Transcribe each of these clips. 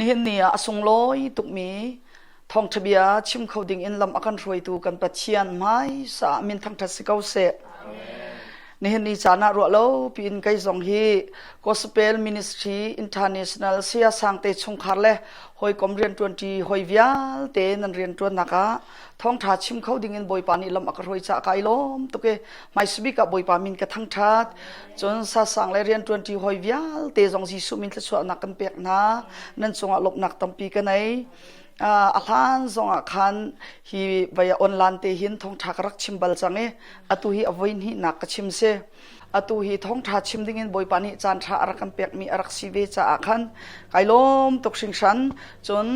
Nihin ni ah a sunglawi tukmi thawngṭha bia chim kho ding in lam a kan hruaitu kan Pathian hmaisa ah min thangṭhat si ko seh. Nihin ni caan ah ruah lo piin kei zong hi Gospel Ministry International Saya Sangte chungkhar le hawikom rianṭuanṭi hawi vialte nan rianṭuannak ah thawngṭha chim kho ding in Bawipa nih lam a ka hruai caah kai lawm tuk i hmaisabik ah Bawipa min ka thangṭhat. Cun sasang le rianṭuanṭi hawi vialte zong Jesuh min thluachuahnak kan pek hna. Nan cungah lawmhnak tampi ka nei. A hlan zongah khan hi vei online te hin thawngṭha ka rak chim bal cang i atu hi a voi hnihnak ka chim si. Atu hi thawngṭha chim dingin Bawipa nih caanṭha a rak kan pekmi a rak si ve caah khan kai lawm tuk hringhran. Cun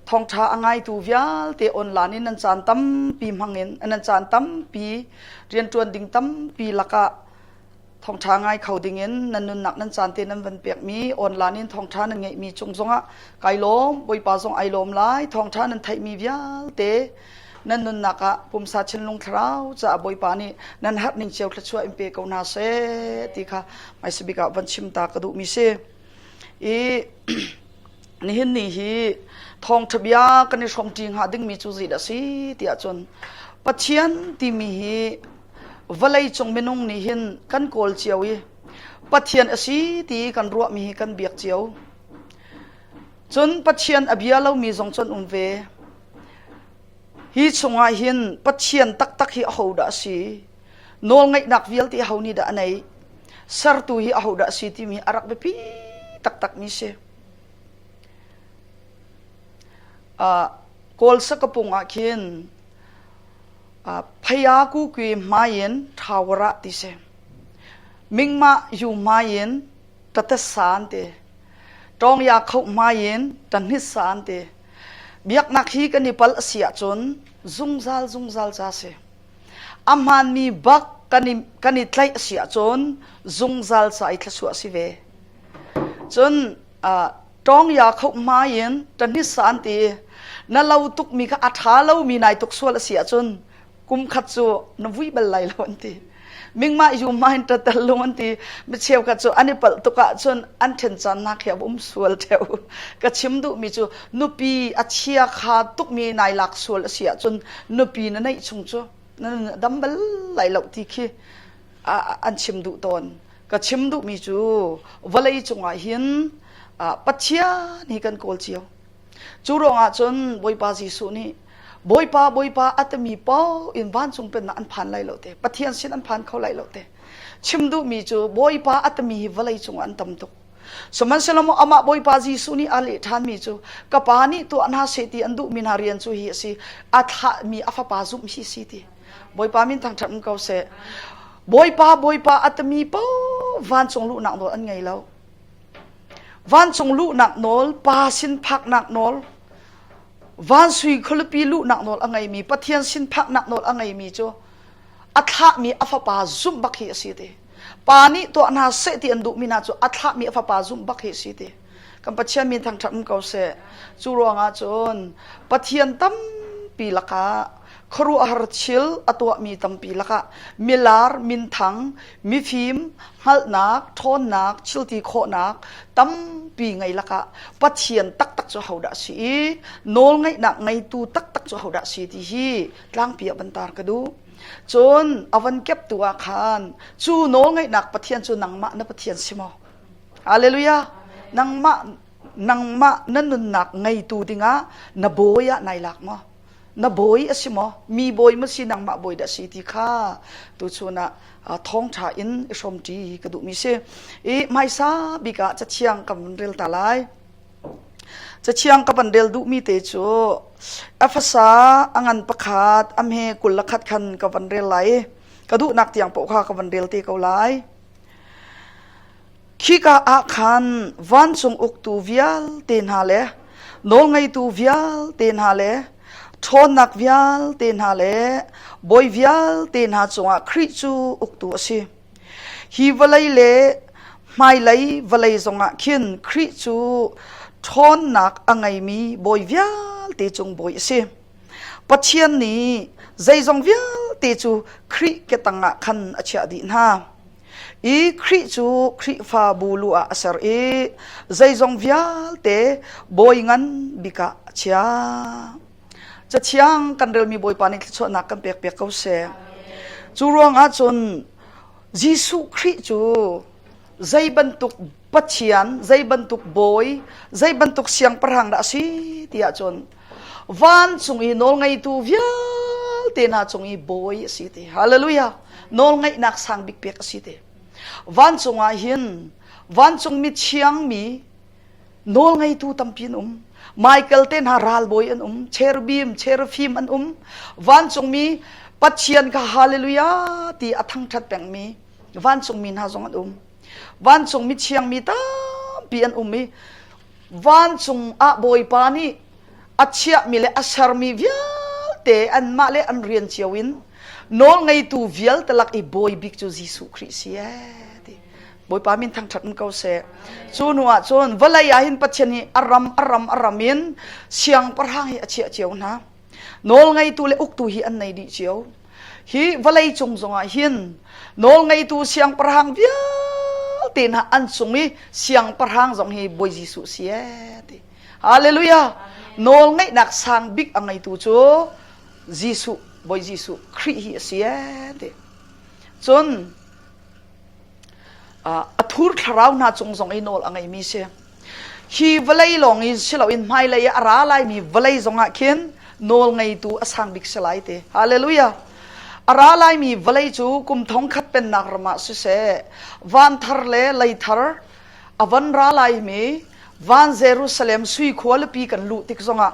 thawngṭha a ngaitu vialte online in nan caan tampi hmangin nan caan tampi rianṭuan ding tampi lakah thawngṭha ngai kho dingin nan nunnak nan caan te nan van pekmi online in thawngṭha nan ngeihmi cung zongah kai lawm Bawipa zong ai lawm lai thawngṭha nan theihmi vialte nan nunnak ah pumsa thinlung thlarau caah Bawipa nih nan herh ning cio thluachuah in pe ko hna seh ti kha hmaisabik ah van chim ta ka duhmi si i nihin ni hi thawngṭha bia kan i hrawmṭi hnga dingmi cu zeidah si tiah cun Pathian timi hi vawlei cung minung nih hin kan kawl cio i Pathian a si ti kan ruahmi hi kan biak cio. Cun Pathian a bia lomi zong cun um ve. Hi chungah hin Pathian taktak hi ahodah a si? Nawlngeihnak vialte aho nih dah a neih? Sertu hi ahodah a si timi a rak biapi taktakmi si. Uh, Kawl sakapung ah khin Phaya kukui hmai in ṭhawara ti si. Mingmah yu hmai in tatasa an ti. Tawngya khoh hmai in tahnisa an ti. Biaknak hi kan i pal a si ahcun zungzal zungzal ca si. A hmaanmi bak kan i, kan i tlaih a si ahcun zungzal ca i thluachuah a si ve. Cun uh, Tawngya khoh hmai in ṭahnisa an ti. Na lo tukmi kha a ṭha lomi nai tuk sual a si ahcun kum khat cu na vui bal lai lo an ti. Mingmah yu hma in ṭatal lung an ti. Mi cheukhat cu an i palh tuk ahcun an ṭhen caannak hi a um sual ṭheo. Ka chim duhmi cu nupi a chia kha tukmi nai lak sual a si ahcun nupi na neih chung cu na dam bal lai lo ti khi an chim duh tawn. Ka chim duhmi cu vawlei cungah hin Pathian hi kan kawl cio. Cu ruangah cun Bawipa Jesuh nih Bawipa Bawipa a timi paoh in vancung pennak an phan lai lo te. Pathian sin an phan kho lai lo te. Chim duhmi cu Bawipa a timi hi vawlei cungah an tam tuk. Sihmanhsehlaw maw amah Bawipa Jesuh nih a leh ṭhanmi cu ka pa nih tuah hna seh ti an duhmi hna rian cu hi a si. A thlahmi a fapa zumh hi si ti. Bawipa min thangṭhat um ko seh. Bawipa Bawipa a timi paoh vancung luhnak nawl an ngei lo. Vancung luhnak nawl, pa sin phaknak nawl, van sui khualipi luhnak nawl a ngeimi, Pathian sin phaknak nawl a ngeimi cu a thlahmi a fapa zumh bak hi a si ti. Pa nih tuah hna seh ti an duhmi hna cu a thlahmi a fapa zumh bak hi a si ti. Kan Pathian min thangṭhat um ko seh. Cu ruangah cun Pathian tampi lakah khuaruahhar thil a tuahmi tampi lakah milar, minthang, mifim, hngalhnak, ṭhawnnak, thilti khawhnak tampi ngei lakah Pathian taktak cu hodah a si i nawlngeihnak ngeitu taktak cu hodah a si ti hi tlangpi ah van tar ka duh. Cun a van keptu ah khan cu nawlngeihnak Pathian cu nangmah na Pathian si maw? Hallelujah. Nangmah nangmah na nunnak ngeitu dingah na bawi ah nai lak maw? Na bawi a si maw? Mi bawi ma si nangmah bawi dah si ti kha tuchun ah thawngṭha in i hrawmṭi ka duhmi si. I hmaisa bik ah cathiang ka vun rel ta lai. Cathiang ka van rel duhmi te cu Efesa a ngan pakhat a hme 21 khan ka van rel lai i ka duhnak tiang paoh kha ka van rel te ko lai. Khika ah khan vancung uktu vialte hna le nawlngeitu vialte hna le ṭhawnnak vialte hna le bawi vialte hna cungah Khrih cu uktu a si. Hi vawlei le hmailei vawlei zongah khin Khrih cu ṭhawnnak a ngeimi bawi vialte cung bawi a si. Pathian nih zeizong vialte cu Khrih ke tangah khan a chiah dih hna. I Khrih cu Khrihfabu lu ah a ser i zeizong vialte bawi ngan bik ah a chiah. Cathiang kan relmi Bawipa nih thluachuahnak kan pek piak ko seh. Cu ruangah cun Jesuh Khrih cu zei bantuk Pathian, zei bantuk bawi, zei bantuk siangpahrang dah a si ti ahcun vancung i nawlngeitu vialte hna cung i bawi a si ti. Hallelujah! Nawlngeihnak sang bik pek a si ti. Vancung ah hin vancung mi thiangmi nawlngeitu tampi an um. Michael te hna ralbawi an um, cherubim, cherufim an um. Vancungmi Pathian kha hallelujah ti a thangṭhat pengmi vancungmi hna zong an um. Vancung mithiang mi tampi an um i vancung ah Bawipa nih a chiahmi le a sermi vialte anmah le an rian cio in nawlngeitu vialte lak i bawi bik cu Jesuh Khrih si ee ti. Bawipa min thangṭhat in ko seh. Cu hnu ah cun vawlei ah hin Pathian nih a ram a ram a ram in siangpahrang hi a chiah cio hna. Nawlngeitu le uktu hi an nei dih cio. Hi vawlei cung zongah hin nawlngeitu siangpahrang vialte hna an cung i siangpahrang zong hi Bawi Jesuh si ee ti. Hallelujah! Nawlngeihnak sang bik a ngeitu cu Jesuh, Bawi Jesuh Khrih hi a si ee ti. Cun a thur thlarau hna cung zong i nawl a ngeimi si. Hi vawlei lawng in si loin hmailei ah a ra laimi vawlei zongah khin nawl ngeitu a sang bik si lai ti. Hallelujah! A ra laimi vawlei cu kum thong khat pennak ram ah siseh, van thar le lei thar a van ra laimi van Jerusalem sui khualipi kan luh tik zongah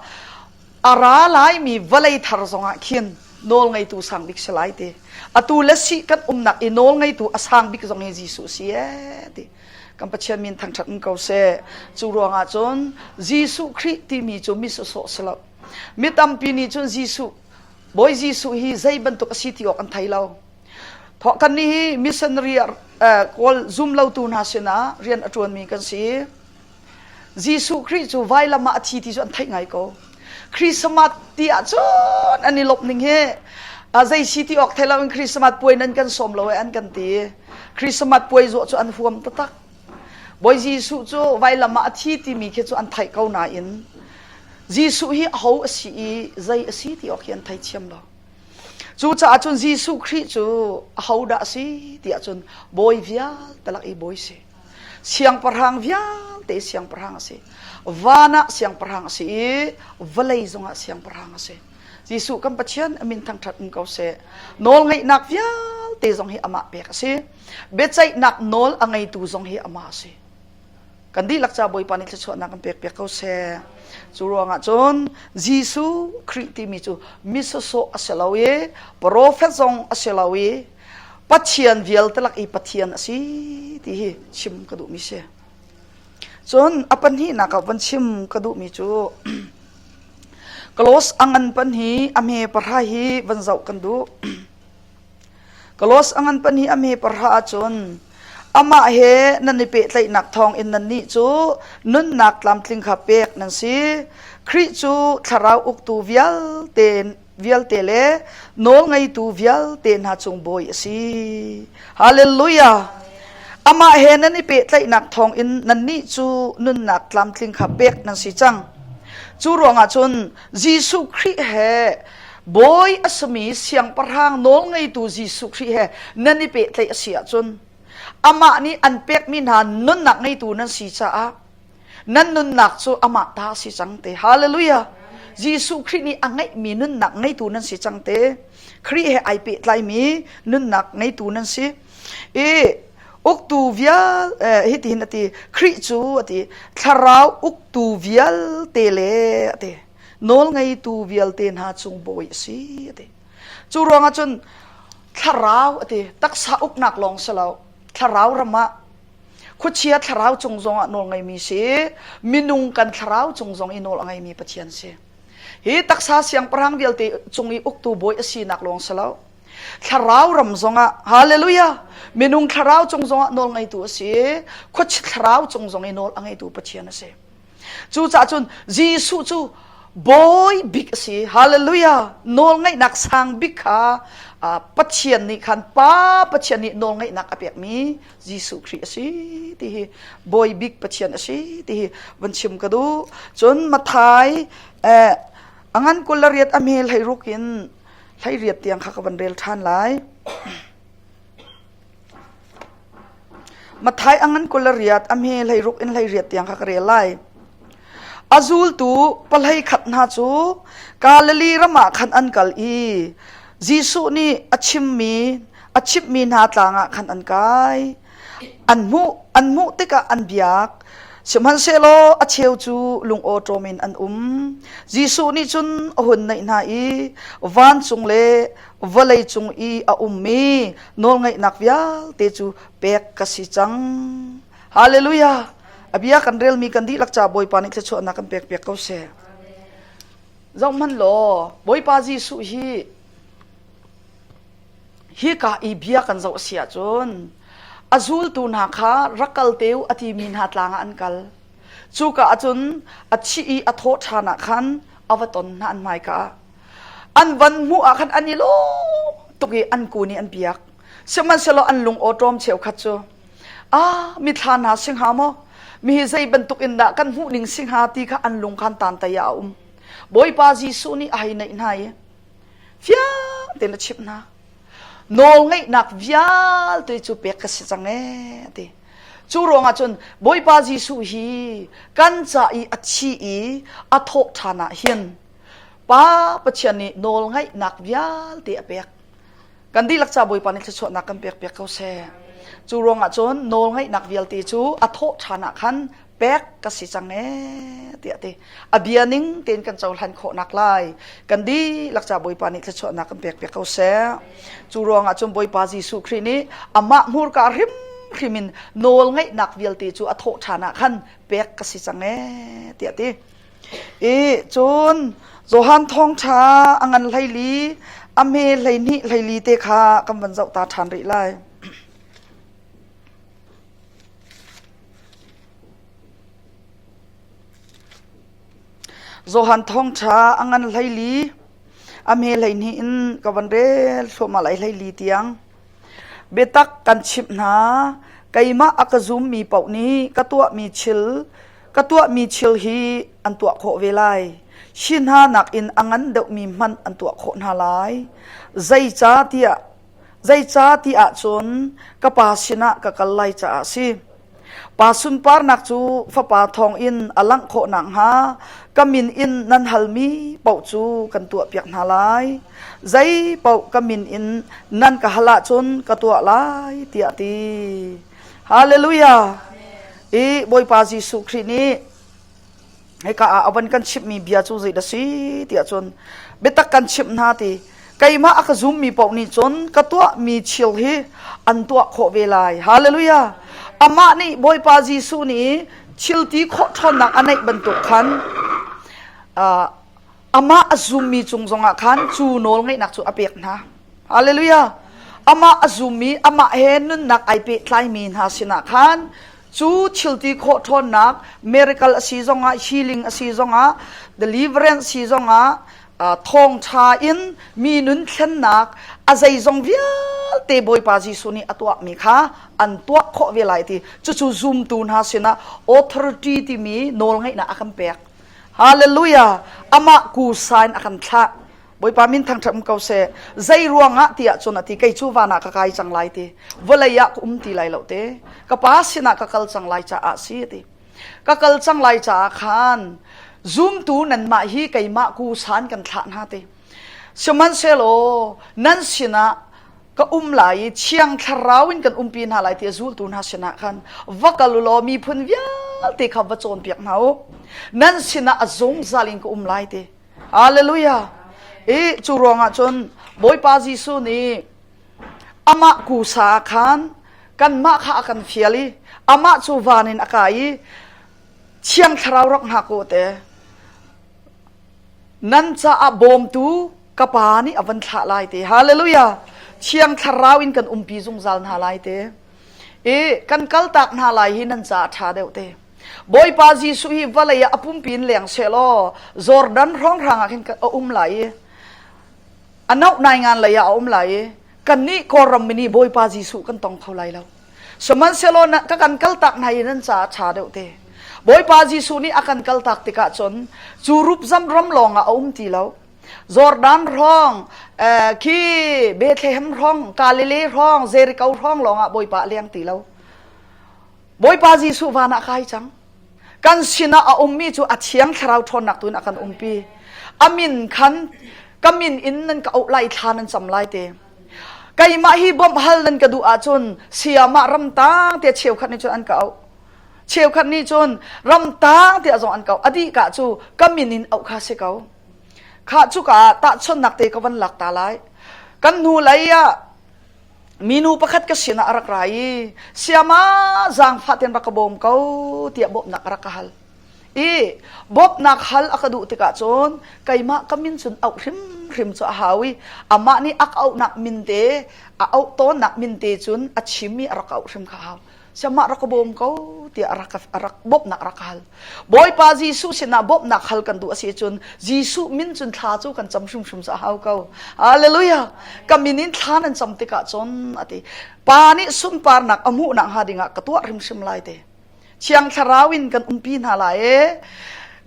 a ra laimi vawlei thar zongah khin nawl ngeitu sang bik si lai ti. Atu le si kan umnak i nawl ngeitu a sang bik zong hi Jesuh si ee ti. Kan Pathian min thangṭhat in ko seh. Cu ruangah cun Jesuh Khrih timi cu mi sawsawh si lo. Mi tampi nih cun Jesuh, Bawi Jesuh hi zei bantuk a si ti awk an thei lo. Thawh kan nih hi missionary kawl zum lotu hna sinah rian a ṭuanmi kan si. Jesuh Khrih cu vailam ah a thi ti cu an theih ngai ko. Christmas ti ahcun an i lawmh ning hi zei si ti awk thei loin Christmas puai nan kan sawm lo e an kan ti. Christmas puai zawh cu an huam taktak. Bawi Jesuh cu vailam ah a thi timi khi cu an theih ko nain Jesuh hi aho a si i zei a si ti awk hi an thei thiam lo. Cucaah cun Jesuh Khrih cu aho dah a si ti ahcun bawi vialte lak i bawi si. Siangpahrang vialte siangpahrang a si. Van ah siangpahrang a si i vawlei zongah siangpahrang a si. Jesuh kan Pathian a min thangṭhat um ko seh. Nawlngeihnak vialte zong hi amah pek a si. Biaceihnak nawl a ngeitu zong hi amah a si. Kan dihlak ca Bawipa nih thluachuahnak kan pek piak ko seh. Cu ruangah cun Jesuh Khrih timi cu mi sawsawh a si lo i profet zong a si lo i Pathian vialte lak i Pathian a si ti hi chim ka duhmi si. Cun a pahnihnak ah van chim ka duhmi cu Kalos a ngan pan hi a hme pahra hi van zoh kan duh. Kalos a ngan pan hi a hme pahra ahcun amah he nan i pehtlaihnak thawng in nannih cu nunnak tlamtling kha pek nan si. Khrih cu thlarau uktu vialte vialte le nawlngeitu vialte hna cung bawi a si. Hallelujah! Amah he nan i pehtlaihnak thawngin nannih cu nunnak tlamtling kha pek nan si cang. Cu ruangah cun Jesuh Khrih he bawi a simi siangpahrang nawlngeitu Jesuh Khrih he nan i pehtlaih a si ahcun amah nih an pekmi hna nunnak ngeitu nan si caah Nan nunnak cu amah ta a si cang te. Hallelujah. Jesuh Khrih nih a ngeihmi nunnak ngeitu nan si cang te. Khrih he ai pehtlaimi nunnak ngeitu nan si. I uktu vial eh, hitihin a ti Khrih cu a ti thlarau uktu vialte le a ti nawl ngeitu vialte hna cung bawi a si a ti cu ruangah cun thlarau a ti taksa uknak lawng si lo thlarau ram ah Khuachia thlarau cung zongah nawl ngeimi si, minung kan thlarau cung zong i nawl a ngeimi Pathian si. Hi taksa siangpahrang vialte cung i uktu bawi a sinak lawng si lo. Thlarau ram zongah, hallelujah, minung thlarau cung zongah nawl ngeitu a si, khuachia thlarau cung zong i nawl a ngeitu Pathian a si. Cucaah cun Jesuh cu bawi bik a si. Hallelujah! Nawl ngeihnak sang bik kha Pathian nih khan Pa Pathian nih nawlngeihnak a pekmi Jesuh Khrih a si ti hi Bawi bik Pathian a si ti hi van chim ka duh. Cun Matthai a ngan 28 a hme 16 in 18 tiang kha ka van rel ṭhan lai. Matthai a ngan 28 a hme 16 in 18 tiang kha ka rel lai. A zultu pahlei khat hna cu Galilee ram ah khan an kal i Jesuh nih a chimmi a chimhmi hna tlang ah khan an kai. An hmuh an hmuh tikah an biak. Sihmanhsehlaw a cheu cu lungawṭawm in an um. Jesuh nih cun a hun naih hna i vancung le vawlei cung i a ummi nawlngeihnak vialte cu pek ka si cang. Hallelujah! A bia kan relmi kan dihlak ca Bawipa nih thluachuahnak kan pek piak ko seh. Zoh hmanh law, Bawipa Jesuh hi hika i bia kan zoh si ahcun a zultu hna kha rak kal te u a timi hna tlang ah an kal. Cuka ahcun a thih i a thawh ṭhan ah khan a va ton hna an hmaika ah. An van hmuh ah khan an i lawm tuk i an kun i an biak. Sihmanhsehlaw an lung awṭawm cheukhat cu ah mithla hna si hnga maw mi hi zei bantuk in dah kan hmuh ning si hnga ti kha an lung khan tan tai ah a um bawipa jesuh nih a hei neih hna i fiang tein a chimh hna nawl ngeihnak vialte cu pek ka si cang ee ti cu ruangah cun bawipa jesuh hi kan ca i a thi i a thawh ṭhan ah hin pa pathian nih nawl ngeihnak vialte a pek Kan dihlak ca Bawipa nih thluachuahnak kan pek piak ko seh. Cu ruangah cun nawlngeihnak vialte cu a thawh ṭhan ah khan pek ka si cang ee tiah ti. A bia ning tein kan cohlan khawhnak lai kan dihlak ca Bawipa nih thluachuahnak kan pek piak ko seh. Cu ruangah cun Bawipa Jesuh Khrih nih amah hmurka hrimhrim in nawlngeihnak vialte cu a thawh ṭhan ah khan pek ka si cang ee tiah ti. I cun Johan thawngṭha a ngan 14 a hme 12 14 te kha kan van zoh ta ṭhan rih lai. Johan thawngṭha a ngan 14 a hme 12 in ka van rel thluahmah lai 14 tiang. Biatak kan chimh hna, keimah a ka zummi paoh nih ka tuahmi thil ka tuahmi thil hi an tuah khawh ve lai. Hi hna nakin a ngan deuhmi hmanh an tuah khawh hna lai. Zeicahtiah zeicah ti ahcun ka pa sinah ka kal lai caah a si. Pa sunparnak cu Fapa thawngin a langh khawh nakhnga ka min in nan halmi paoh cu kan tuahpiak hna lai. Zei paoh ka min in nan ka hal ahcun ka tuah lai, tiah a ti. Hallelujah! I Bawipa Jesuh Khrih nih hika ah a van kan chimhmi bia cu zeidah si tiah cun biatak kan chimh hna ti keimah a ka zummi paoh nih cun ka tuahmi thil hi an tuah khawh ve lai hallelujah amah nih Bawipa Jesuh nih thil ti khawh ṭhawnnak a neih bantuk khan amah a zummi cung zongah khan cu nawl ngeihnak cu a pek hna hallelujah amah a zummi amah he nunnak ai pehtlaimi hna sinah khan Cu thilti khawh ṭhawnnak miracle a si zongah healing a si zongah deliverance si zongah thawngṭha in mi nun thlennak a zeizong vialte Bawipa Jesuh nih a tuahmi kha an tuah khawh ve lai ti cucu zumtu hna sinah authority timi nawlngeihnak a kan pek. Hallelujah! Amah kusa in a kan thlah. Bawipa min thangṭhat um ko seh. Zei ruangah ti ahcun a ti kei cu van ah ka kai cang lai ti. Vawlei ah ka um ti lai lo te. Ka pa sinah ka kal cang lai caah si ti. Ka kal cang lai caah khan zumtu nanmah hi keimah kusan kan thlah hna ti. Sihmanhsehlaw nan sinah ka um lai i thiang thlarau in kan umpi hna lai ti a zultu hna sinah khan va kal u law miphun vialte kha va cawnpiak hna u. Nan sinah a zungzal in ka um lai ti. Hallelujah. I cu ruangah cun Bawipa Jesuh nih amah kusa ah khan kanmah kha a kan fial i amah cu van in a kai i Thiang Thlarau rak hngak u te. Nan caah bawmtu ka Pa nih a van thlah lai te. Hallelujah. Thiang Thlarau in kan umpi zungzal hna lai te. I kan kaltak hna lai hi nan caah ṭha deuh te. Bawipa Jesuh hi vawlei ah a pumpi in leng sehlaw Jordan hrawnghrang ah khin a um lai i. A noh nai ngan lei ah a um lai i kannih Kawlram mi nih Bawipa Jesuh kan tong kho lai lo. Sihmanhsehlaw ka kan kaltak hna i nan caah ṭha deuh te. Bawipa Jesuh nih a kan kaltak tikah cun cu rupzam ram lawngah a um ti lo. Jordan hrawng, khi Bethlehem hrawng, Galilee hrawng, Jericho hrawng lawngah Bawipa a leng ti lo. Bawipa Jesuh van ah kai cang. Kan sinah a ummi cu a thiang thlarau ṭhawnnak tu in a kan umpi. A min khan ka min in nan ka auh lai thla nan cam lai te. Keimah hi bawmh hal nan ka duh ahcun sayamah ramtang te cheukhat nih cun an ka auh. Cheukhat nih cun ramtang tiah zong an ka auh. A dih ka cu ka min in auh kha si ko. Khah cuka ah tahchunhnak te ka van lak ta lai. Kan hnu lei ah minu pakhat ka sinah a rak ra i siama zaangfah tein rak ka bawm ko tiah bawmhnak a rak ka hal. I bawmhnak hal a ka duh tikah cun keimah ka min cun auh hrimhrim cu a hau i amah nih a ka auhnak min te a auh tawnnak min te cun a chim i a rak auh hrim kha a hau. Siamah rak ka bawm ko tiah a rak a rak bawmhnak a rak hal. Bawipa Jesuh sinah bawmhnak hal kan duh a si cun Jesuh min cun thla cu kan cam hrimhrim cu a hau ko. Hallelujah. Ka min in thla nan cam tikah cun a ti. Pa nih sunparnak a hmuhnak hnga dingah ka tuah hrimhrim lai te. Thiang Thlarau in kan umpi hna lai e.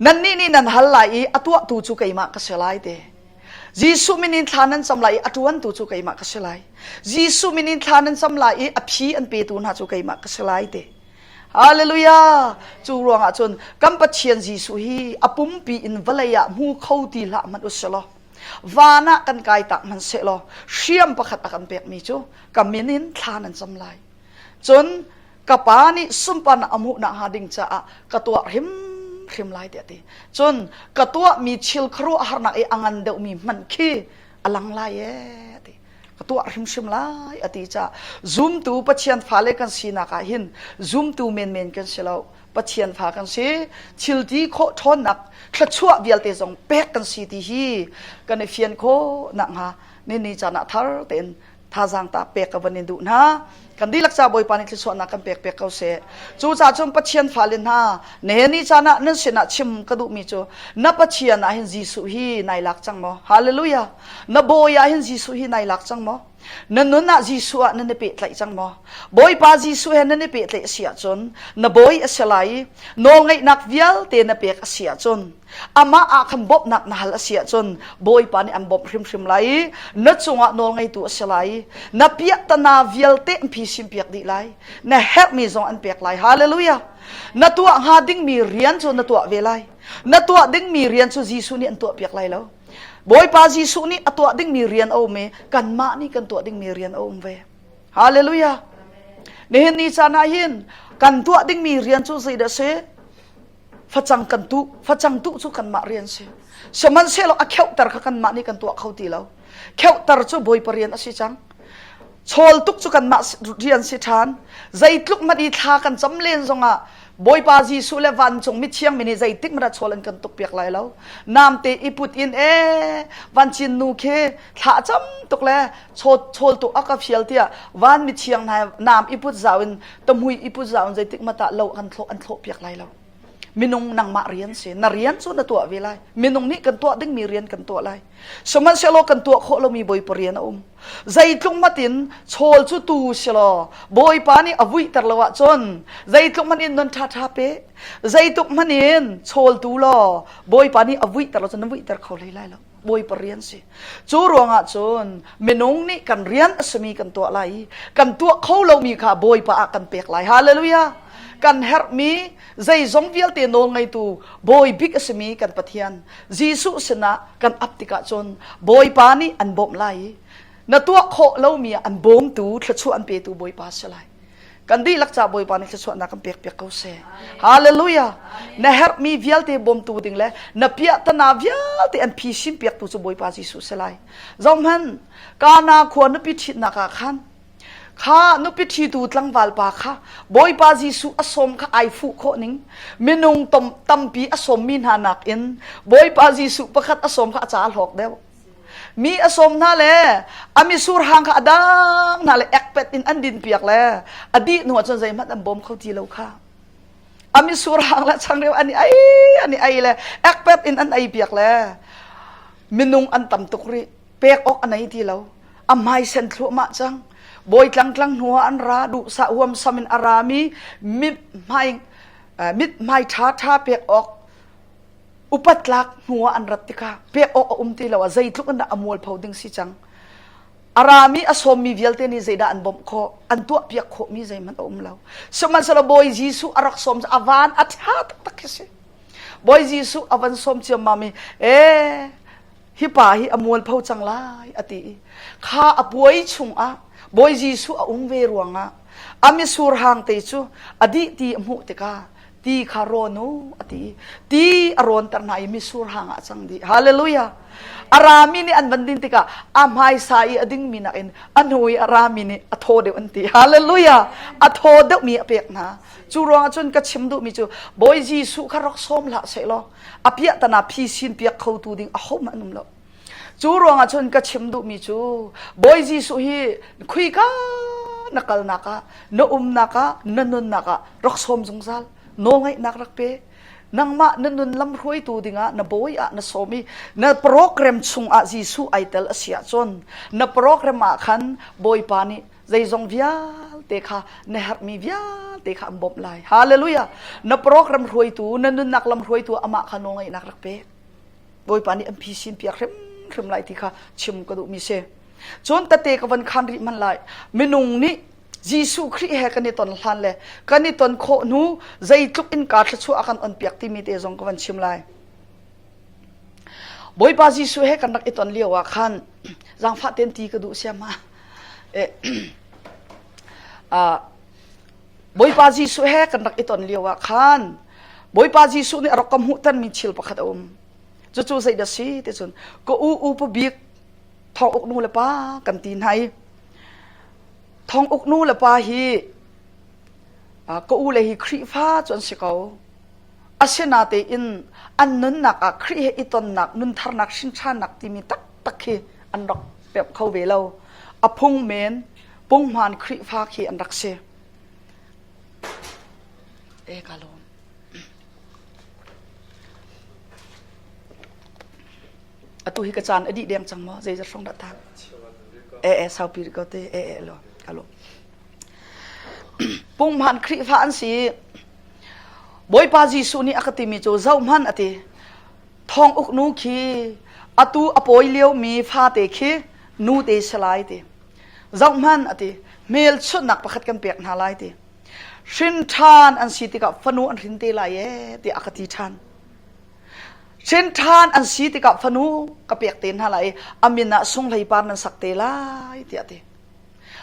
Nannih nih nan hal lai i a tuahtu cu keimah ka si lai te. Jesuh min in thla nan cam lai i a ṭuantu cu keimah ka si lai. Jesuh min in thla nan cam lai i a phi an petu hna cu keimah ka si lai te. Hallelujah! Cu ruangah cun kan Pathian Jesuh hi a pumpi in vawlei ah hmu kho ti hlah hmanh u sih law van ah kan kai tak hmanh seh law hriam pakhat a kan pekmi cu ka min in thla nan cam lai. Cun ka pa nih sunparnak a hmuh nakhnga ding caah ka tuah hrimhrim lai tiah a ti. Cun ka tuahmi thil khuaruahharnak i a ngan deuhmi hmanh khi a lang lai ee a ti. Ka tuah hrimhrim lai a ti caah zumtu Pathian fale kan sinak ah hin zumtu menmen kan si lo. Pathian fa kan si. Thil ti khawh ṭhawnnak thluachuah vialte zong pek kan si ti hi kan i fian khawh nakhnga ni ni caan ah thar tein thazaang ta pek ka van in duh hna kan dihlak ca bawipa nih thluachuahnak kan pek pek ko seh cu ca cun pathian fale hna ne ni caan ah nan sinah chim ka duhmi cu na pathian ah hin Jesuh hi nai lak cang maw hallelujah na bawi ah hin Jesuh hi nai lak cang maw na nun ah Jesuh ah nan i pehtlaih cang maw Bawipa Jesuh he nan i pehtlaih si ahcun na bawi a si lai i nawlngeihnak vialte na pek a si ahcun Amah ah khan bawmhnak na hal a si ahcun Bawipa nih an bawmh hrimhrim lai i na cungah nawlngeitu a si lai i na piahtana vialte an phisin piak dih lai. Na herhmi zong an pek lai. Hallelujah! Na tuah hnga dingmi rian cu na tuah ve lai. Na tuah dingmi rian cu Jesuh nih an tuah piak lai lo. Bawipa Jesuh nih a tuah dingmi rian a um i kanmah nih kan tuah dingmi rian a um ve. Hallelujah! Nihin ni caan ah hin kan tuah dingmi rian cu zeidah a si? Facang kan tuh facang tuh cu kanmah rian si sihmanhsehlaw a kheuhter kha kanmah nih kan tuah kho ti lo kheuhter cu bawipa rian a si cang chawl tuk cu kanmah rian si ṭhan zeitluk hmanh i thla kan cam len zongah Bawipa Jesuh le vancung mithiang mi nih zeitik hmanh ah chawl an kan tuk piak lai lo namte i put in e vancin nu khi thla cam tuk le chawl chawl tuk a ka fial tiah van mithiang hna nam i put zau in tamhui i put zau in zeitik hmanh ah lo an thlawh an thlawh piak lai lo minung nangmah rian si na rian cu na tuah ve lai minung nih kan tuah dingmi rian kan tuah lai sihmanhsehlaw kan tuah khawh lomi bawipa rian a um zeitluk matin chawl cu tu silaw bawipa nih a vuihter lo ahcun zeitluk hmanh in non ṭha ṭha pe zeitluk hmanh in chawl tu law bawipa nih a vuihter lo cun na vuihter kho hlei lai lo Bawipa rian si. Cu ruangah cun minung nih kan rian a simi kan tuah lai i kan tuah kho lomi kha Bawipa ah kan pek lai. Hallelujah! Kan herhmi zeizong vialte nawl ngeitu Bawi bik a simi kan Pathian Jesuh sinah kan ap tikah cun Bawipa nih an bawmh lai i na tuah khawh lomi ah an bawmtu thluachuah an petu Bawipa si lai. Kan dihlak ca Bawipa nih thluachuahnak kan pek piak ko seh. Hallelujah. Na herhmi vialte bawmtu ding le na piahtana vialte an phisin piaktu cu Bawipa Jesuh si lai. Zohhmanh, Kana khua nupi ṭhitnak ah khan kha nupi ṭhitu tlangval pa kha Bawipa Jesuh a sawm kha ai fuh khawh ning minung tom, tampi a sawmmi hna nakin Bawipa Jesuh pakhat a sawm kha a ca a hlawk deuh. Mi a sawm hna le a misur hang kha a dang hna le ekpet in an din piak le a dih hnu ahcun zeihmanh an bawm kho ti lo kha. A misur hang le changreu an i ei an i ei le ekpet in an ei piak le minung an tam tuk rih. Pek awk a nei ti lo. A hmai sen thluahmah cang. Bawi tlangtlang hnu ah an ra duhsah huamsam in a rami mit hmai mit hmai ṭha ṭha pek awk upat tlak hnu ah an rat tikah pek awk a um ti lo a zeitluk in dah a mualpho ding si cang. A rami a sawmmi vialte nih zeidah an bawmh khawh an tuahpiak khawhmi zeihmanh a um lo. Sihmanhsehlaw Bawi Jesuh a rak sawm a van a ṭha taktak khi si. Bawi Jesuh a van sawm ciammam i ee hi pa hi a mualpho cang lai a ti i kha a puai chungah Bawi Jesuh a um ve ruangah a misur hang te cu a dih ti a hmuh tikah ti kha rawn u a ti ti a rawnter hna i misur hang ah a cang dih hallelujah a rami nih an van din tikah a hmaisa i a dingmi nakin a hnu i a rami nih a thaw deuh an ti hallelujah a thaw deuhmi a pek hna cu ruangah cun ka chim duhmi cu Bawi Jesuh kha rak sawm hlah sehlaw a piahtana phisin piak khotu ding ahohmanh an um lo cu ruangah cun ka chim duhmi cu Bawi Jesuh hi khuika na kalnak ah na umnak ah na nunnak ah rak sawm zungzal nawlngaihnak rak pe nangmah na nun lam hruaitu dingah na bawi ah na sawm i na program chungah Jesuh ai tel a si ahcun na program ah khan Bawipa nih zeizong vialte kha na herhmi vialte kha an bawmh lai hallelujah na program hruaitu na nunnak lam hruaitu amah kha nawlngaihnak rak pe bawipa nih an phisin piak hrimhrim lai ti kha chim ka duhmi si cun tate ka van khan rih man lai minung nih Jesuh Khrih he kan i ton hlan le kan i ton khawh hnu zeitluk in ka thluachuah a kan on piak timi te zong ka van chim lai Bawipa Jesuh he kan rak i ton lio ah khan zaangfah ten ti ka duh siam ah Bawipa Jesuh he kan rak i ton lio ah khan Bawipa Jesuh nih a rak ka hmuhtermi thil pakhat a um. Cucu zeidah si ti cun ka u upa bik thong uk nu le pa kan ti hna i thong uk nu le pa hi ka u le hi Khrihfa cu an si ko. Asinatein an nunnak ah Khrih he i tonnak nuntharnak hrinṭhannak timi taktak khi an rak pemh kho ve lo. A phung men punghman Khrihfa khi an rak si. E ka lawm. Atu hi ka caan a dih deng cang maw? Zeizat hrawng dah tang? E e saupi rih ko te. E e lo ka lawm. Punghman Khrihfa an si. Bawipa Jesuh nih a ka timi cu zohhmanh a ti. Thong uk nu khi atu a pawi liomi fate khi nu te si lai ti. Zohhmanh a ti. Hmelchunhnak pakhat kan pek hna lai ti. Hrin ṭhan an si tikah fanu an hrin te lai ee tiah a ka ti ṭhan. Hrin ṭhan an si tikah fanu ka pek te hna lai i a min ah sunghlei par nan sak te lai tiah a ti.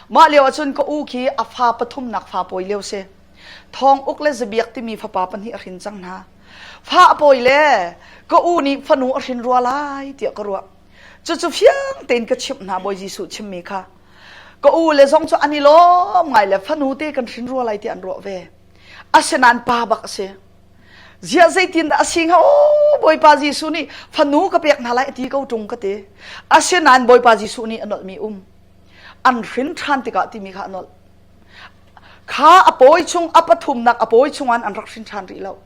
Mah lio ahcun ka u khi a fa pathumnak fa pawi lio si. Thawng Uk le Zabiak timi fapa pahnih a hrin cang hna. Fa a pawi le ka u nih fanu a hrin rua lai tiah ka ruah. Cucu fiang tein ka chimh hna Bawi Jesuh chimmi kha. Ka u le zong cu an i lawm ngai le fanu te kan hrin rua lai tiah an ruah ve. Asinain pa bak a si. Ziah zeitin dah a si hnga aw Bawipa Jesuh nih fanu ka pek hna lai a ti ko ṭung ka ti. Asinain Bawipa Jesuh nih a nolhmi um. An hrin ṭhan tikah timi kha a nolh. Kha a pawi chung a pathumnak a pawi chungah an rak hrin ṭhan rih lo.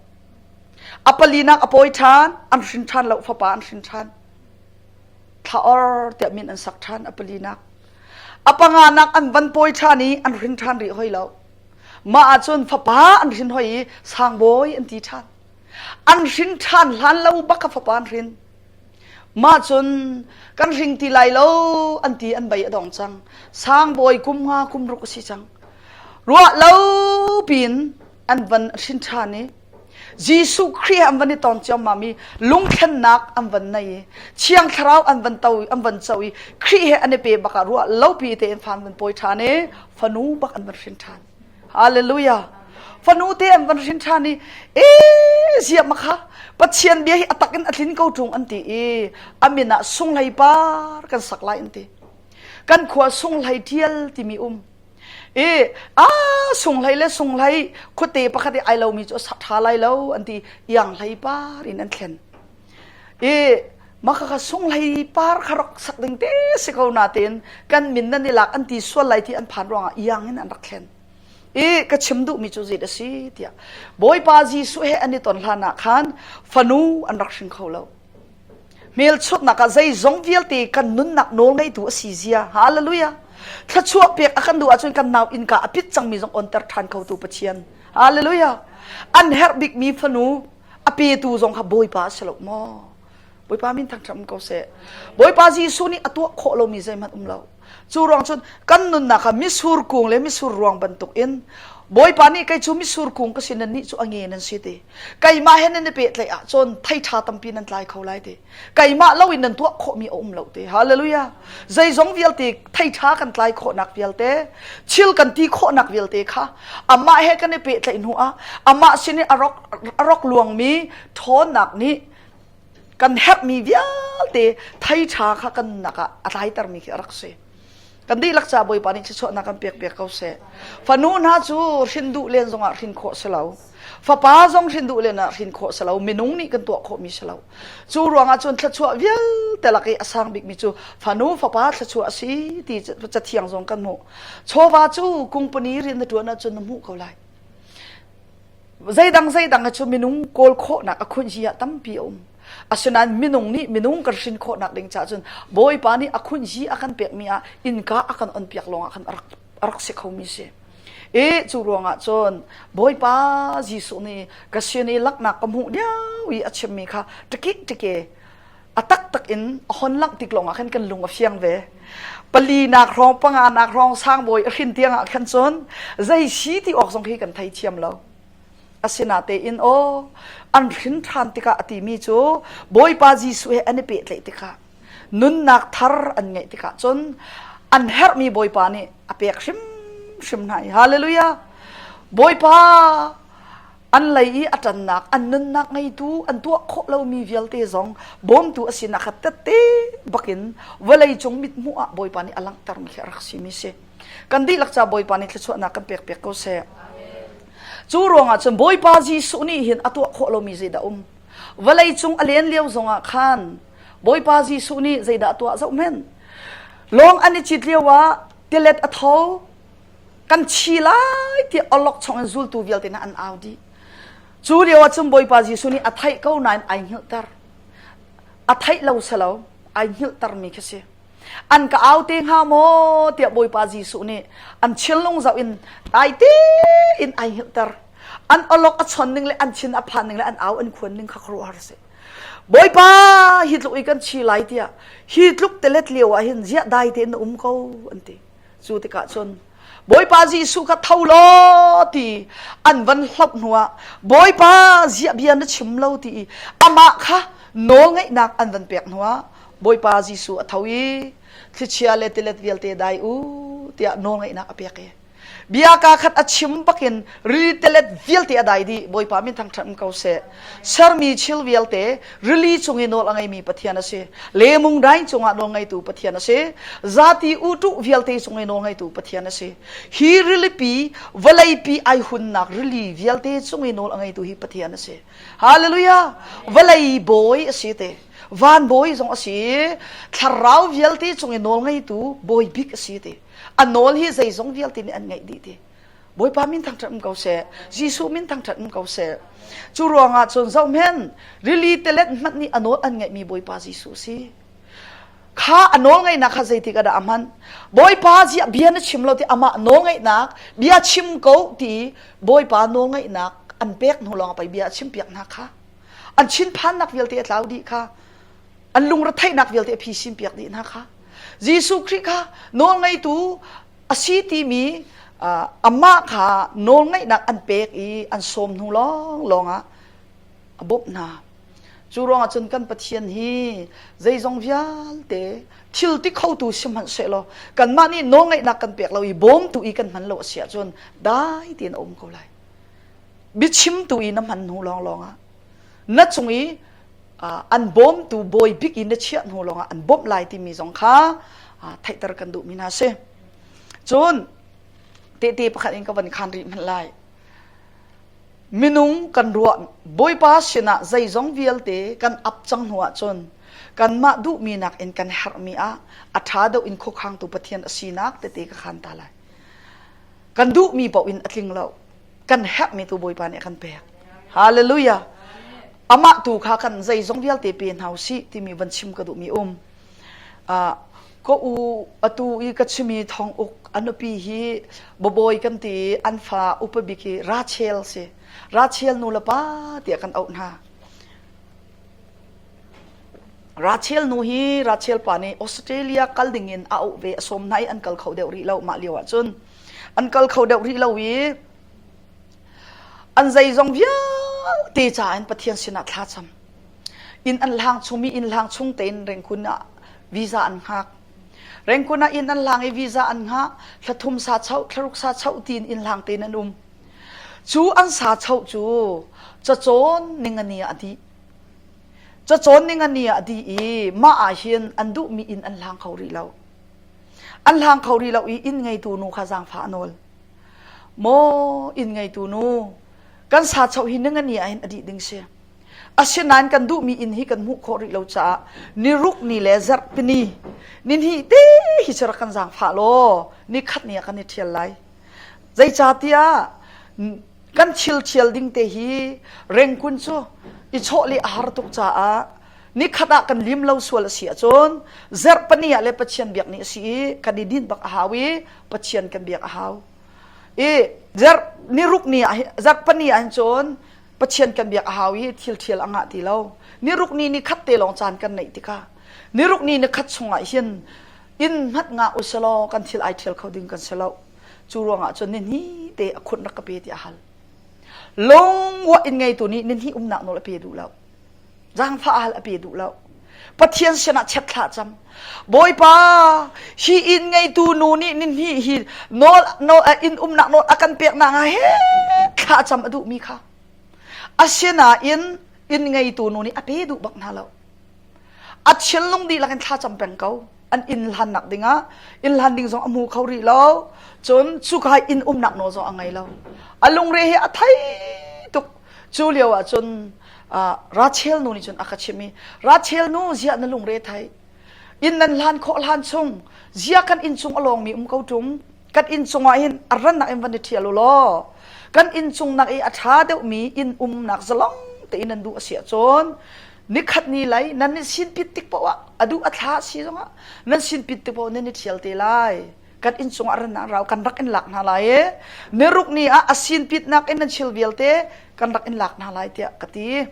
A palinak a pawi ṭhan, an hrin ṭhan lo, fapa an hrin ṭhan. Thla or tiah min an sak ṭhan a palinak. A panganak an van pawi ṭhan i an hrin ṭhan rih hoi lo. Mah ahcun fapa an hrin hoi i sangbawi an ti ṭhan. An hrin ṭhan hlan lo bak kha fapa an hrin. Mah cun kan hring ti lai lo an ti an bei a dong cang. Sangbawi kum nga kum ruk a si cang. Ruah lo piin an van hrin ṭhan i Jesuh Khrih an van i ton ciammam i lungthlennak an van nei i Thiang Thlarau an van to an van co i Khrih he an i pe bak ah ruah lo pi tein fa an van pawi ṭhan i fanu bak an van hrin ṭhan. Hallelujah. Fanu te an van hrin ṭhan i ee ziah ma kha Pathian bia hi a tak in a tlin ko ṭung an ti i a min ah sunghlei par kan sak lai an ti. Kan khua sunghlei ṭial timi um. I a sunghlei le sunghlei khuate pakhat i ai lomi cu a sak ṭha lai lo an ti ianghlei par in an thlen. I maka kha sunghlei par kha rak sak ding te si ko natein kan min nan i lak an ti sual lai ti an phan ruangah iang in an rak thlen. I ka chim duhmi cu zei a si tiah Bawipa Jesuh he an i ton hlan ah khan fanu an rak hring kho lo. Hmelchunhnak ah zeizong vialte kan nunnak nawl ngeitu a si zia. Hallelujah. Thluachuah pek a kan duh ahcun kan nau innka a pit cangmi zong onter ṭhan khotu Pathian. Hallelujah. An herh bikmi fanu a petu zong kha Bawipa a si lo maw? Bawipa min thangṭhat um ko seh. Bawipa Jesuh nih a tuah khawh lomi zeihmanh um lo. Cu ruang cun kan nunnak ah misur kung le misur ruang bantuk in Bawipa nih kei cu misur kung ka si nan nih cu a nge nan si ti. Keimah he nan i pehtlaih ahcun thei ṭha tampi nan tlai kho lai ti. Keimah loin nan tuah khawhmi a um lo ti. Hallelujah. Zeizong vialte thei ṭha kan tlai khawhnak vialte, thil kan ti khawhnak vialte kha amah he kan i pehtlaih hnu ah amah sin i a rak a rak luangmi ṭhawnnak nih kan herhmi vialte thei ṭha kha kan nunnak ah a tlaitermi khi a rak si. Kan dihlak ca Bawipa nih thluachuahnak kan pek piak ko seh. Fanu hna cu hrin duh len zongah hrin khawh si lo. Fapa zong hrin duh len ah hrin khawh si lo. Minung nih kan tuah khawhmi si lo. Cu ruangah cun thluachuah vialte lak i a sang bikmi cu fanu fapa thluachuah a si ti cathiang zong kan hmuh. Chawva cu kungpani rian na ṭuan ahcun na hmuh ko lai. Zeidang zeidang hi cu minung kawl khawhnak a khunhzi ah tampi a um. Asinain minung nih minung kan hrin khawhnak ding caah cun Bawipa nih a khunhzi a kan pekmi ah innka a kan onpiak lawngah khan a rak, a rak si khomi si. I cu ruangah cun Bawipa Jesuh nih ka sin i laknak ka hmuh lio i a chimmi kha ṭikik ṭike a taktak in a hon langh tik lawngah khan kan lung a fiang ve. Palinak hrawng panganak hrawng sangbawi a hrin tiangah khan cun zei si ti awk zong khi kan thei thiam lo. Asinatein aw an hrin ṭhan tikah a timi cu Bawipa Jesuh he an i pehtlaih tikah nunnak thar an ngeih tikah cun an herhmi Bawipa nih a pek hrimhrim hna i hallelujah Bawipa an lei i a ṭannak an nunnak ngeitu an tuah khawh lomi vialte zong bawmtu a sinak kha tette bakin vawlei cung mithmuh ah Bawipa nih a langhtermi khi a rak simi si. Kan dihlak ca Bawipa nih thluachuahnak kan pek piak ko seh. Cu ruangah cun Bawipa Jesuh nih hin a tuah khawh lomi zeidah um? Vawlei cung a len lio zongah khan Bawipa Jesuh nih zeidah a tuah zoh hmenh. Lawng an i cit lio ah tilet a tho, kan chi lai tiah awlokchong in zultu vialte hna an au dih. Cu lio ah cun Bawipa Jesuh nih a theih ko nain ai hngilhter. A theih lo si lo, ai hngilhtermi khi si. An ka au te hnga maw tiah Bawipa Jesuh nih an thinlung zoh in dai tein ai hngilhter. An awlok a chon ning le an thin a phan ning le an au an khuan ning kha khuaruahhar a si. Bawipa hi tluk i kan chi lai tiah hi tluk telet lio ah hin ziah dai tein na um ko an ti. Cu tikah cun Bawipa Jesuh kha tho law ti an van hloh hnuah Bawipa ziah bia na chim lo ti i amah kha nawlngeihnak an van pek hnuah Bawipa Jesuh a tho i thlichia le tilet vialte dai u tiah nawlngeihnak a pek i bia kaa khat a chim bakin rili telet vialte a dai dih Bawipa min thangṭhat ko seh sermi thil vialte rili cung i nawl a ngeimi Pathian a si lemung dai cungah nawl ngeitu Pathian a si zati utuh vialte cung i nawl ngeitu Pathian a si hi rilipi vawleipi ai hunnak rili vialte cung i nawl a ngeitu hi Pathian a si hallelujah vawlei bawi a si te van bawi zong a si thlarau vialte cung i nawl ngeitu bawi bik a si te a nawl hi zeizong vialte nih an ngeih dih ti Bawipa min thangṭhat um ko seh Jesuh min thangṭhat um ko seh cu ruangah cun zohmen rili telet hmanh nih a nawl an ngeihmi Bawipa Jesuh si kha a nawl ngeihnak kha zeitik ah dah a hman Bawipa ziah bia na chim lo ti amah nawl ngeihnak bia chim ko ti Bawipa nawl ngeihnak an pek hnu lawng pei bia a chim piak hna kha an chinphannak vialte a tlau dih kha an lungretheihnak vialte a phisin piak dih hna kha Jesuh Khrih kha nawlngeitu a si timi amah kha nawlngeihnak an pek i an sawm hnu lawnglawng ah a bawmh hna. Cu ruangah cun kan Pathian hi zeizong vialte thil ti khotu si hmanhsehlaw kanmah nih nawlngeihnak kan pek lo i bawmtu i kan hman lo a si ahcun dai tein a um ko lai. Biachimtu i na hman hnu lawnglawng ah na cung i an bawmtu bawi bik in na chiah hnu lawngah an bawmh lai timi zong kha theihter kan duhmi hna si. Cun tehte pakhat in ka van khan rih hmanh lai. Minung kan ruah Bawipa sinah zeizong vialte kan ap cang hnu ahcun kanmah duhmi nakin kan herhmi ah a ṭha deuh in khuakhangtu Pathian a sinak tete ka khan ta lai. Kan duhmi paoh in a tling lo. Kan herhmi tu Bawipa nih a kan pek. Hallelujah. Amah tu kha kan zeizong vialte pe hna usih timi van chim ka duhmi um. Ka u atu i ka chimi thong uk a nupi hi babawi kan ti i an fa upa bik hi Rachel si. Rachel nu le pa tiah kan auh hna. Rachel nu hi Rachel pa nih Australia kal ding in a auh ve a sawm hna i an kal kho deuh rih lo mah lio ah cun an kal kho deuh rih lo i an zeizong vialte caah in Pathian sinah thla cam. Inn an hlang chung mi inn hlang chung tein Rengkun ah visa an hngak. Rengkun ah inn an hlang i visa an hngah thlathum sa choh thlaruk sa choh tiin inn hlang tein an um. Cu an sa choh cu cacawn ningani ah a dih. Cacawn ningani ah a dih i mah ah hin an duhmi inn an hlang kho rih lo. An hlang kho rih lo i inn ngeitu nu kha zaangfah a nawl. Maw inn ngeitu nu, kan sa choh hi ningani ah hin a dih ding si. Asinain kan duhmi inn hi kan hmuh khawh rih lo caah niruk ni le zarhpini nihnih te hi cu rak kan zaangfah law nikhat ni ah kan i ṭhial lai. Zeicahtiah kan thil ṭhial ding te hi rengkun cu i chawhleh a har tuk caah nikhat ah kan lim lo sual a si ahcun zarhpani ah le Pathian biak ni a si i kan i din bak a hau i Pathian kan biak a hau. I zarh niruk ni ah zarhpani ah hin cun Pathian kan biak a hau i thil ṭhial a ngah ti lo. Niruk ni ni khat te lawng caan kan neih tikah niruk ni ni khat chungah hin inn hmat ngah usalaw kan thil ai ṭhial kho ding kan si lo. Cu ruangah cun nihnih te a khunh rak ka pe ti a hal. Lungwah inn ngeitu nih nihnih umnak nawl a pe duh lo. Zaangfah a hal a pe duh lo. Pathian sinah chet thlah cam. Bawipa, hi inn ngeitu nu nih nihnih hi nawl nawl inn umnak nawl a kan pek nak he thlah cam a duhmi kha. Asinain inn ngeitu nu nih a pe duh bak hna lo. A thinlung dihlak in thlacam peng ko. An inn hlannak dingah inn hlan ding zong a hmu kho rih lo. Cun cuka inn umnak nawl zong a ngei lo. A lungre hi a thei tuk. Cu lio ah cun Rachel nu nih cun a ka chimh i Rachel nu ziah na lungre thei inn nan hlan khawh hlan chung zia kan inn chung a lawngmi um ko ṭung kan inn cungah hin a rannak in van i ṭhial u law kan inn cung nak i a ṭha deuhmi inn umnak zalong tein nan duh a si ahcun nikhat ni lai nan i sinpit tik paoh ah a duh a thla si zongah nan sinpit tik paoh nan i ṭhial te lai kan inn cungah ran rau kan rak in lak hna lai i niruk ni ah a sinpitnak in nan thil vialte kan rak in lak hna lai tiah ka ti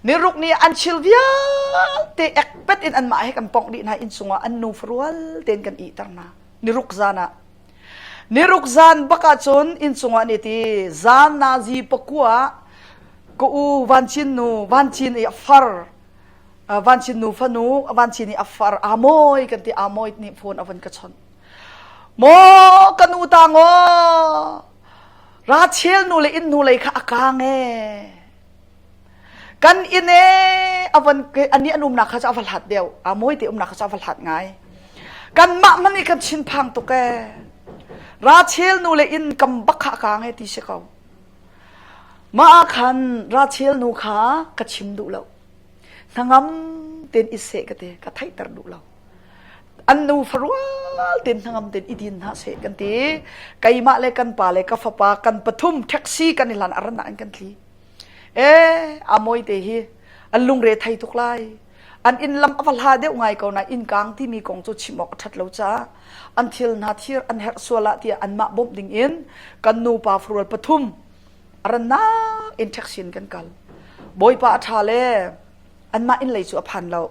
niruk ni an thil vialte ekpet in anmah he kan pongh dih hna inn cungah an nu farual tein kan ihter hna niruk zan ah niruk zan bak ah cun inn cungah an i ti zan nazi pakua ka u vancin nu vancin i a far vancin nu fanu vancin i a far amoy kan ti amoy nih phone a van ka chawnh maw ka nu ta ngaw Rachel nu le inn hnu lei kha a kang e kan inn e avan ani an umnak kha cu a va hlat deuh amoy te umnak kha cu a va hlat ngai kan mah man i kan chin phang tuk e Rachel nu le inn kam bak kha a kang e ti si ko Mah ah khan Rachel nu kha ka chim duh lo. Hnangam tein i seh ka ti, ka theihter duh lo. An nu farual tein hnangam tein i din hna seh kan ti. Keimah le kan pa le ka fapa kan pathum taxi kan i hlan a rannak in kan tli. Eh, a mawi te hi an lungre thei tuk lai. An inn lam a va hla deuh ngai ko na inn kang timi kong cu chim awk a ṭhat lo caah an thil hna thir an herh sual ah tiah anmah bawmh ding in kan nupa farual pathum a rannak in taxi in kan kal. Bawipa a ṭha le anmah inn lei cu a phan lo.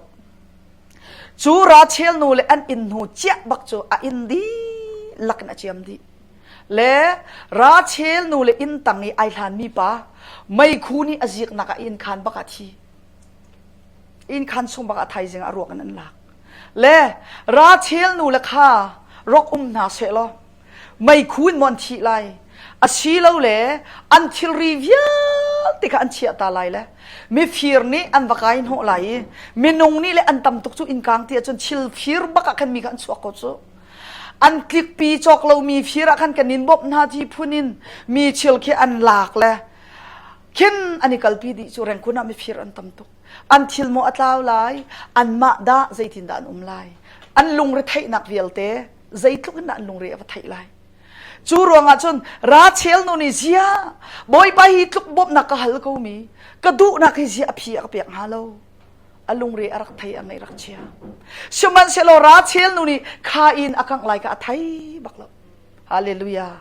Cu Rachel nu le an inn hnu ciah bak cu a inn dihlak in a ciam dih. Le Rachel nu le inn tang i ai hlanmi pa meikhu nih a ziknak ah inn khan bak ah thi. Inn khan chung bak ah thaizing ah ruak in an lak. Le Rachel nu le kha rok um hna seh law meikhu in maw an thih lai asilole an thilri vialte kha an chiah ta lai le mifir nih an va kai hnawh lai i minung nih le an tam tuk cu innkang ti ahcun thil fir bak ah khan mi kha an chuak ko cu an tlikpi cawk lomi fir ah khan kan in bawmh hna ti phun in mi thil khi an lak le khin an i kalpi dih cu rengkun ah mifir an tam tuk an thil maw a tlau lai anmah dah zeitindah an um lai an lungre theihnak vialte zeitluk in dah an lungre a va theih lai. Cu ruangah cun Rachel nu nih zia Bawipa hi tluk bawmhnak ka hal ko mi ka duhnak hi zia a phi a ka pek hnga lo. A lungre a rak thei a ngaih rak chia. Sihmanhsehlaw Rachel nu nih kha in a kangh lai ka a thei bak lo. Hallelujah.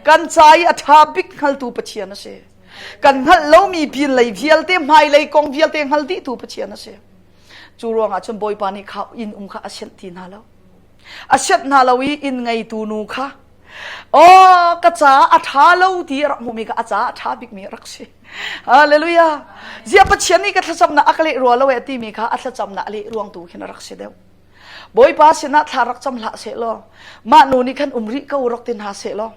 Kan ca i a ṭha bik hngaltu Pathian a si. Kan hngalh lomi pinlei vialte, hmailei kong vialte hngal dihtu Pathian a si. Cu ruangah cun Bawipa nih kha inn um kha a sianh ti hna lo. A sianh hna lo i inn ngeitu nu kha Oh, ka caah a ṭha lo ti a rak hmuhmi kha a caah a ṭha bikmi a rak si. Hallelujah. Ziah Pathian nih ka thlacamnak a ka leh rua lo e timi kha a thlacamnak a leh ruang tu khin a rak si deuh. Bawipa sinah thla rak cam hlah seh law mah nu nih khan um rih ko rak ti hna seh law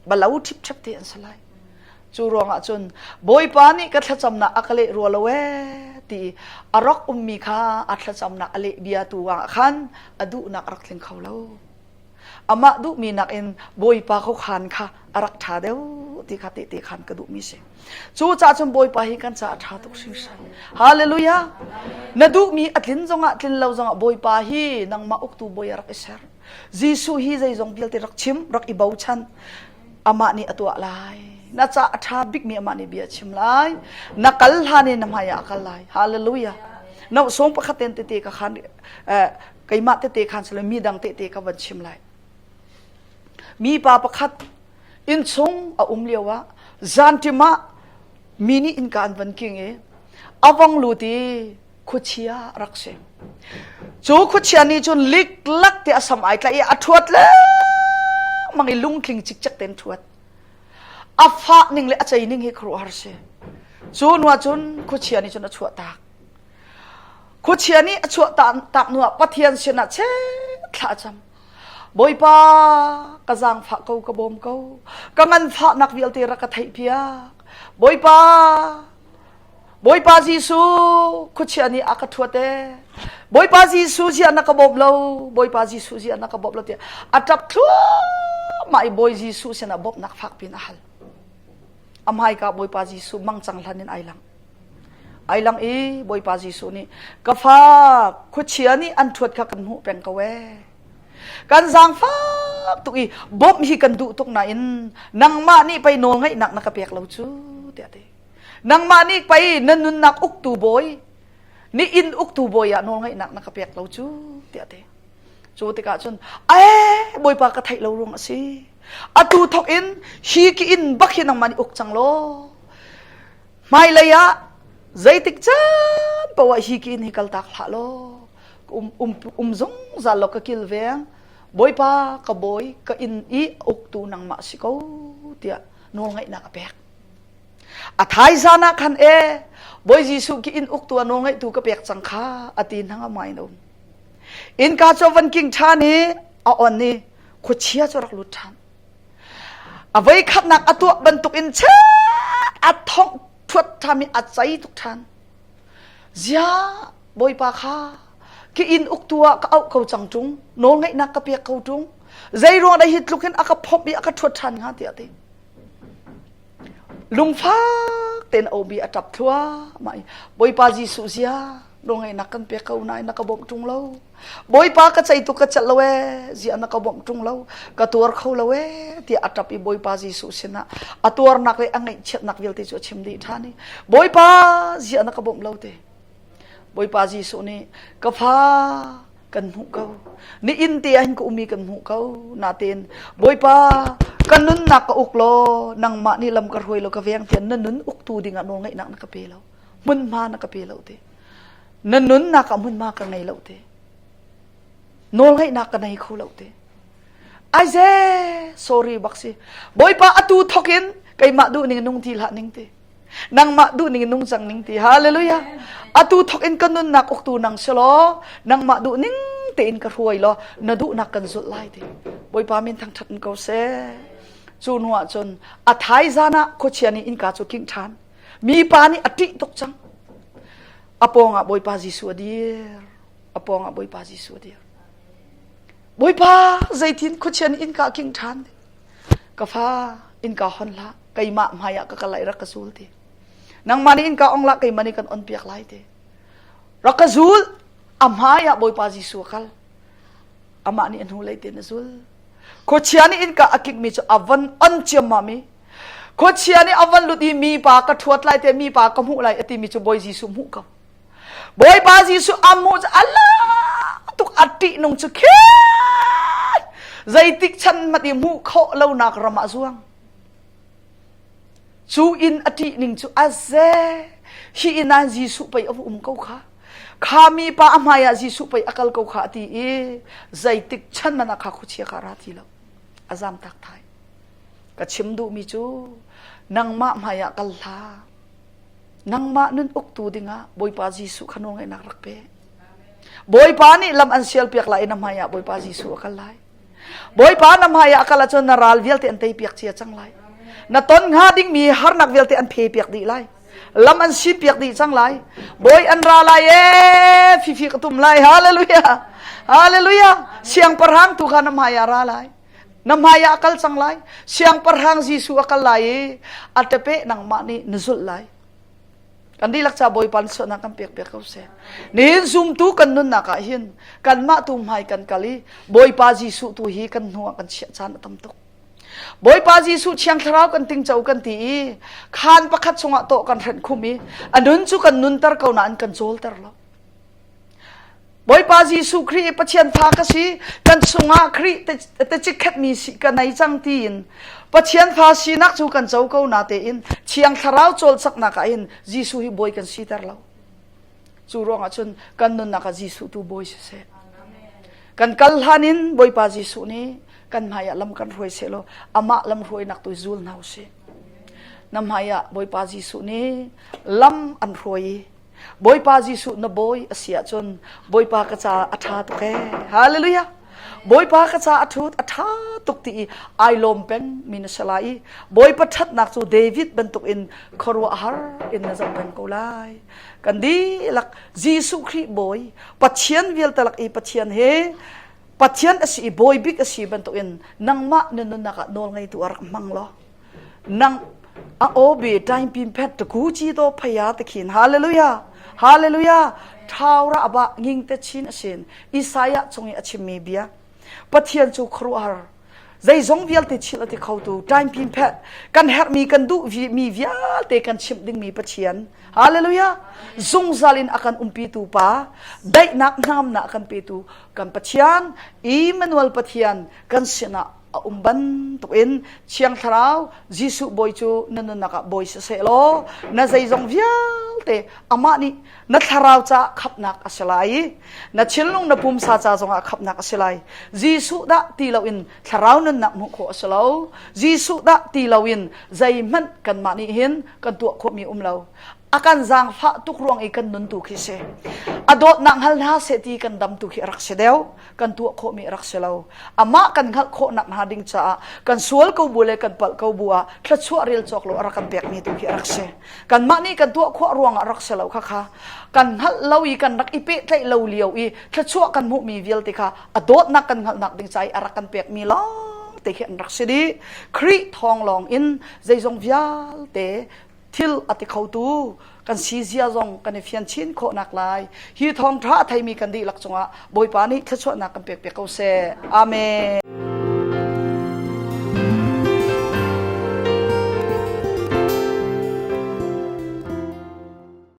balo ṭhipṭhep te an si lai. Cu ruangah cun Bawipa nih ka thlacamnak a ka leh rua lo ee ti a rak ummi kha a thlacamnak a leh bia tu ah khan a duhnak a rak tling kho lo. Amah duhmi nakin Bawipa khuakhan kha a rak ṭha deuh ti kha tehte khan ka duhmi si. Cu caah cun Bawipa hi kan caah a ṭha tuk hringhran. Hallelujah! Na duhmi a tlin zongah tlin lo zongah Bawipa hi nangmah uktu bawi a rak i ser. Jesuh hi zeizong vialte rak chim, rak i bochan. Amah nih a tuah lai. Na caah a ṭha bikmi amah nih bia a chim lai. Na kal hlan in na hmai ah a kal lai. Hallelujah! No sawm pakhat ten tete ka khan eh, keimah tete khan silo mi dang tete ka van chim lai. Mi pa pakhat innchung a um lio ah zanṭim ah mi nih innka an van king i a vong lut i khuachia a rak si. Cu khuachia nih cun liklak te a sam ai tlaih i a ṭhuat lengmang i lungtling cikcek tein ṭhuat. A fah ning le a cei ning hi khuaruahhar si. Cu hnu ah cun khuachia nih cun a chuah tak. Khuachia nih a chuah tak hnu ah Pathian sinah chet thla a cam. Bawipa ka zaangfah ko ka bawm ko ka nganfahnak vialte rak ka theihpiak Bawipa Bawipa Jesuh khuachia nih a ka ṭhuat ee Bawipa Jesuh ziah na ka bawm lo Bawipa Jesuh ziah na ka bawm lo tiah a ṭap thluahmah i Bawi Jesuh sinah bawmhnak fakpi in a hal a hmaika Bawipa Jesuh mangcang hlan in ai lang ai lang i Bawipa Jesuh nih ka fa khuachia nih an ṭhuat kha kan hmuh peng ko ee kan zaangfak tuk i bawmh hi kan duh tuk nain nangmah nih pei nawl ngeihnak na ka pek lo cu tiah ti nangmah nih pei na nunnak uktu bawi ni inn uktu bawi ah nawl ngeihnak na ka pek lo cu tiah ti cu tikah cun ee bawipa ka theih lo ruang a si atu thok in hi ki inn bak hi nangmah nih uk cang law Hmailei ah zeitik caan paoh ah hi ki inn hi kaltak hlah law um, um, um zungzal law ka kilveng. Bawipa ka bawi ka inn i uktu nangmah si ko tiah nawlngaihnak a pek. A thaizan ah khan e Bawi Jesuh ki inn uktu a nawlngaihtu ka pek cang kha a ti hnangam ngai in a um. Innka cu van king ṭhan i a on i khuachia cu rak lut ṭhan. A voikhatnak a tuah bantukin chet a thongh thuat ṭham i a cei tuk ṭhan. Ziah Bawipa kha ki inn uktu ah ka auh ko cang ṭung, nawlngeihnak ka pek ko ṭung. Zei ruang dah hi tluk hin a ka phomh i a ka ṭhuat ṭhan hnga tiah a ti. Lungfak tein a um i a ṭap thluahmah i Bawipa Jesuh ziah nawlngeihnak kan pek ko nain na ka bawmh ṭung lo. Bawipa ka cei tuk ka celh lo ee ziah na ka bawmh ṭung lo ka tuar kho lo ee tiah a ṭap i Bawipa Jesuh sinah a tuarnak le a ngaihchiatnak vialte cu a chim dih ṭhan i Bawipa ziah na ka bawmh lo te Bawipa Jesuh nih ka fa kan hmuh ko ni inn te ah hin ka um i kan hmuh ko natein Bawipa ka nunnak ka uk law nangmah nih lam ka hruai law ka veng tiah na nun uktu dingah nawlngeihnak na ka pe lo hmunhma na ka pe lo te na nunnak ah hmunhma ka ngei lo te nawlngeihnak ka nei kho lo te aize sorry bak si bawipa atu thok in keimah duh ning nung ti hlah ning ti nangmah duh ning nung cang ning ti hallelujah atu thok in ka nunnak uktu nang si law nangmah duh ning tein ka hruai law na duhnak kan zulh lai ti bawipa min thangthat in ko seh cu hnu ah cun a thaizan ah khuachia nih innka cu kingh ṭhan mipa nih a ṭih tuk cang A pawngah Bawipa Jesuh a dir. A pawngah Bawipa Jesuh a dir. Bawipa zeitin khuachia nih innka king ṭhan. Ka fa innka hon hlah. Keimah hmai ah ka kal lai rak ka zul ti. Nangmah nih innka ong lah keimah nih kan on piak lai ti. Rak ka zul. A hmai ah Bawipa Jesuh a kal. Amah nih a hnulei tein a zul. Khuachia nih innka a kikmi cu a von on ciammam i khuachia nih a von lut i mipa ka ṭhuat lai te mipa ka hmuh lai a timi cu Bawi Jesuh hmuh ko. Bawipa Jesuh a hmuh cu a tuk a ṭihnung cu khin zeitik chan hmanh i hmuh khawh lonak ram ah zuang. Cu inn a ṭih ning cu a ze. Hi inn ah Jesuh pei a um ko kha. Kha mi pa a hmai ah Jesuh pei a kal ko kha a ti i zeitik chan man ah kha khuachia kha ra ti lo. A zam tak thai. Ka chim duhmi cu nangmah hmai ah kal hlah. Nangmah nun uktu dingah Bawipa Jesuh kha nawlngeihnak rak pe. Bawipa nih lam an sial piak lai i na hmai ah Bawipa Jesuh a kal lai. Bawipa na hmai ah kal ahcun na ral vialte an tei piak cia cang lai. Na ton hnga dingmi harnak vialte an phe piak dih lai. Lam an sin piak dih cang lai. Bawi an ra lai ee fifi ka tum lai. Hallelujah. Hallelujah. Siangpahrang tu kha na hmai ah ra lai. Na hmai ah a kal cang lai. Siangpahrang Jesuh a kal lai i a tepe nangmah nih na zulh lai. Kan dihlak ca Bawipa suahnak kan pek piak ko seh. Nihin zumtu kan nunnak ah hin kanmah tu hmai kan kal i Bawipa Jesuh tu hi kan hnu ah kan chiah caan a tam tuk. Bawipa Jesuh Thiang Thlarau kan tingco kan ti i khaan pakhat chungah tawh kan hrenh khum i a nun cu kan nunter ko nain kan cawlter lo. Bawipa Jesuh Khrih i Pathian fa ka si, kan chungah Khrih te chikkhatmi si ka nei cang tiin Pathian fa sinak cu kan co ko na tein Thiang Thlarau cawlcaknak ah hin Jesuh hi bawi kan siter lo. Cu ruangah cun kan nunnak ah Jesuh tu bawi siseh. Kan kal hlan in Bawipa Jesuh nih kan hmai ah lam kan hruai seh law amah lam hruainak tu zul hna usih. Na hmai ah Bawipa Jesuh nih lam an hruai i Bawipa Jesuh na bawi a si ahcun Bawipa ka ca a ṭha tuk ee. Hallelujah. Bawipa ka ca a ṭhut a ṭha tuk ti i ai lawm peng mi na si lai i Bawipa ṭhatnak cu David bantuk in khuaruahhar in na zoh peng ko lai. Kan dihlak Jesuh Khrih Bawi Pathian vialte lak i Pathian he Pathian a si i bawi bik a si bantuk in nangmah na nunnak ah nawl ngeitu a rak hmang law nang a obi time pin phet to ku chi to phaya te khin hallelujah hallelujah thaura aba nging te chin asin isaiah chung i a chimmi bia pathian cu khuaruahhar zeizong vialte chil ati khotu time pin phet kan herhmi kan duh mi vialte kan chimh dingmi pathian hallelujah zungzal in akan umpitu pa daihnak hnamnak kan petu kan pathian Emmanuel pathian kan sinah a um bantukin Thiang Thlarau Jesuh Bawi cu na nunnak ah bawi siseh law na zeizong vialte amah nih na thlarau caah khamhnak a si lai i na thinlung na pumsa ca zongah khamhnak a si lai. Jesuh dah ti loin thlarau nunnak hmuh khawh a si lo. Jesuh dah ti loin zeihmanh kanmah nih hin kan tuah khawhmi um lo. A kan zaangfah tuk ruang i kan nun tu khi si. A dawtnak hngal hna seh ti kan dam tu khi a rak si deuh. Kan tuah khawhmi a rak si lo. Amah kan hngalh khawhnak hna ding caah kan sual ko bu le kan palh ko bu ah thluachuah rel cawk lo a rak kan pekmi tu khi a rak si. Kanmah nih kan tuah khawh ruangah rak si lo kha kha kan hngalh lo i kan rak i pehtlaih lo lio i thluachuah kan hmuhmi vialte kha a dawtnak kan hngalhnak ding ca i a rak kan pekmi lawng te khi an rak si dih. Khrih thawng lawng in zeizong vialte thil a ti khotu kan si zia zong kan i fian chin khawhnak lai hi thawngṭha a theimi kan dihlak cungah Bawipa nih thluachuahnak kan pek piak ko seh. Amen.